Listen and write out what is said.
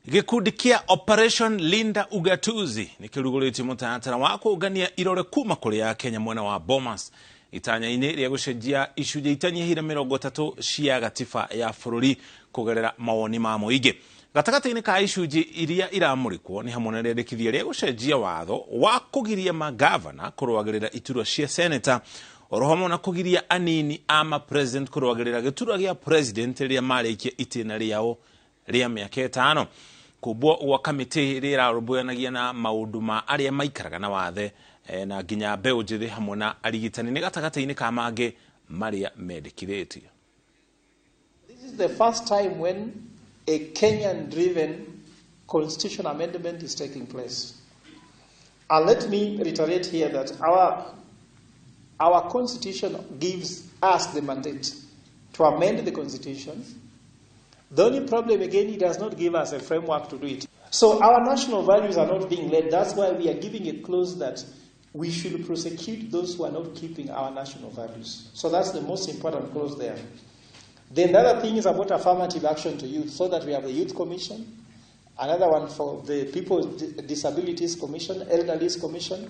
Gĩkundi kĩa Operation Linda Ugatuzi nĩ kĩrugũrĩtie mũtaratara wa kũngania irore kuma kũrĩ Akenya mwena wa Bomas itanya-inĩ rĩa gũcenjia icunjĩ itanyihĩire 30 cia gatiba ya bũrũri kũgerera mawoni ma mũingĩ. Gatagatĩ-inĩ ka icunjĩ iria iramũrĩkwo nĩ hamwe na rĩendekithia rĩa gũcenjia watho wa kũgiria magavana kũrũagĩrĩra iturwa cia seneta, oro hamwe na kũgiria anini a ma-president kũrũagĩrĩra gĩturwa gĩa president rĩrĩa marĩkia itĩna rĩao rĩa mĩaka 5. Kũmbwo gwa kamĩtĩ ĩrĩa ĩrarũmbũyanagia na maũndũ ma arĩa maikaraga na wathe na nginya mbeũ njĩthĩ hamwe na arigitani nĩ gatagatĩ-inĩ ka mangĩ marĩa mendekithĩtio. This is the first time when a Kenyan-driven constitutional amendment is taking place. And let me reiterate here that our constitution gives us the mandate to amend the constitution. The only problem, again, it does not give us a framework to do it. So our national values are not being led. That's why we are giving a clause that we should prosecute those who are not keeping our national values. So that's the most important clause there. Then the other thing is about affirmative action to youth, so that we have the Youth Commission, another one for the People with Disabilities Commission, Elderly Commission.